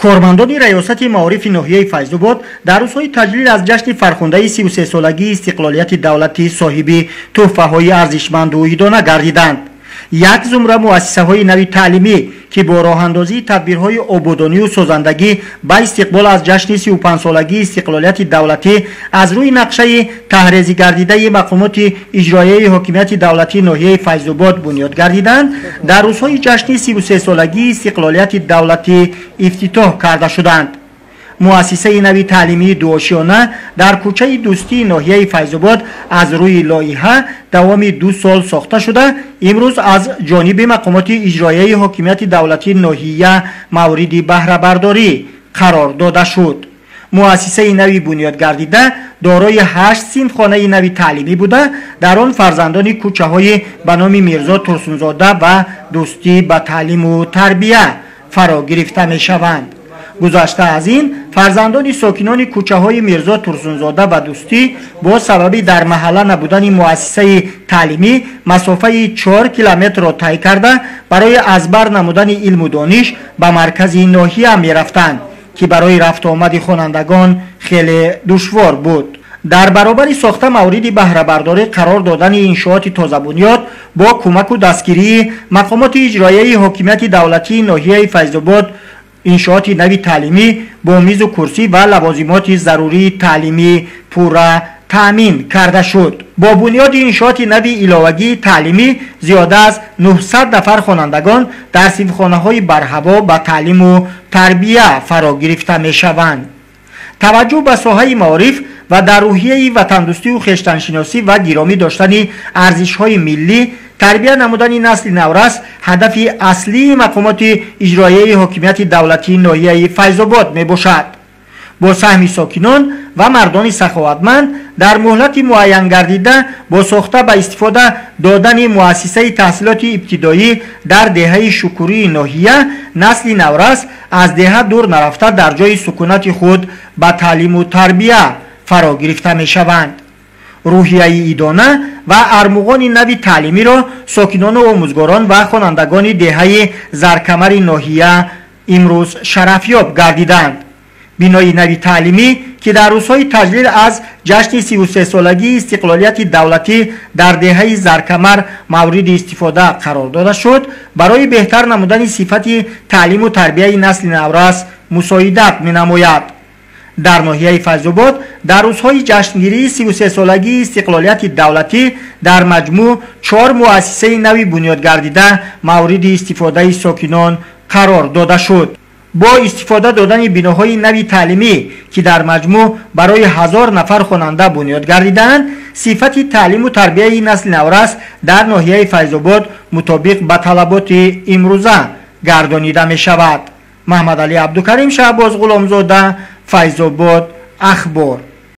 Кормандони раёсати маорифи ноҳияи Файзобод дар рӯзҳои таҷлил аз ҷашни фархундаи 33-солагии истиқлолияти давлатӣ соҳиби тӯҳфаҳои арзишманду идона гардиданд. Як зумра муассисаҳои нави таълимӣ, ки бо роҳандозии тадбирҳои ободонию созандагӣ ба истиқбол аз ҷашни 35-солагии истиқлолияти давлатӣ аз рӯи нақшаи таҳрезигардидаи мақомоти иҷроияи ҳокимияти давлатии ноҳияи Файзобод бунёд гардиданд, дар рӯзҳои ҷашни 33-солагии истиқлолияти давлатӣ ифтитоҳ карда шуданд. Муассисаи нави таълимии дуошиёна дар кӯчаи Дӯстии ноҳияи Файзобод аз рӯи лоиҳа давоми 2 сол сохта шуда, имрӯз аз ҷониби мақомоти иҷроияи ҳокимияти давлатии ноҳия мавриди баҳрабардорӣ қарор дода шуд. Муассисаи нави бунёдгардида дорои 8 синфхонаи нави таълимӣ буда, дар он фарзандони кӯчаҳои ба номи Мирзо Турсунзода ва Дӯстӣ ба таълиму тарбия фаро гирифта мешаванд. Гузашта аз ин, фарзандони сокинони кӯчаҳои Мирзо Турсунзода ва Дӯстӣ бо сабаби дар маҳалла набудани муассисаи таълимӣ масофаи 4 километрро тай карда, барои аз бар намудани илму дониш ба маркази ноҳия мерафтанд, ки барои рафтуомади хонандагон хеле душвор буд. Дар баробари сохта мавриди баҳрабардорӣ қарор додани иншооти тозабунёд бо кӯмаку дастгирии мақомоти иҷроияи ҳокимияти давлатии ноҳияи Файзобод, иншооти нави таълимӣ бо мизу курсӣ ва лавозимоти зарурии таълимӣ пурра таъмин карда шуд. Бо бунёди иншооти нави иловагии таълимӣ зиёда аз 900 нафар хонандагон дар синфхонаҳои барҳаво ба таълиму тарбия фаро гирифта мешаванд. Таваҷҷӯҳ ба соҳаи маориф ва дар рӯҳияи ватандӯстию хештаншиносӣ ва гиромӣ доштани арзишҳои миллӣ, тарбия намудани насли наврас ҳадафи аслии мақомоти иҷроияи ҳокимияти давлатии ноҳияи Файзобод мебошад. Бо саҳми сокинон ва мардони саховатманд дар муҳлати муайянгардида бо сохта ба истифода додани муассисаи таҳсилоти ибтидоӣ дар деҳаи Шукурии ноҳия, насли наврас аз деҳа дур нарафта дар ҷои сукунати худ ба таълиму тарбия фаро гирифта мешаванд. Рӯҳияи идона ва армуғони нави таълимиро сокинону омӯзгорон ва хонандагони деҳаи Заркамари ноҳия имрӯз шарафёб гардиданд. Бинои нави таълимӣ, ки дар рӯзҳои таҷлил аз ҷашни 33-солагии истиқлолияти давлатӣ дар деҳаи Заркамар мавриди истифода қарор дода шуд, барои беҳтар намудани сифати таълиму тарбияи насли наврас мусоидат менамояд. Дар ноҳияи Файзобод дар рӯзҳои ҷашнгирии 33-солагии истиқлолияти давлатӣ дар маҷмӯъ 4 муассисаи нави бунёдгардида мавриди истифодаи сокинон қарор дода шуд. Бо истифода додани биноҳои нави таълимӣ, ки дар маҷмӯъ барои 1000 нафар хонанда бунёд гардидаанд, сифати таълиму тарбияи насли наврас дар ноҳияи Файзобод мутобиқ ба талаботи имрӯза гардонида мешавад. Маҳмадалӣ Абдукарим, Шаҳбоз Ғуломзода, Файзобод, Ахбор.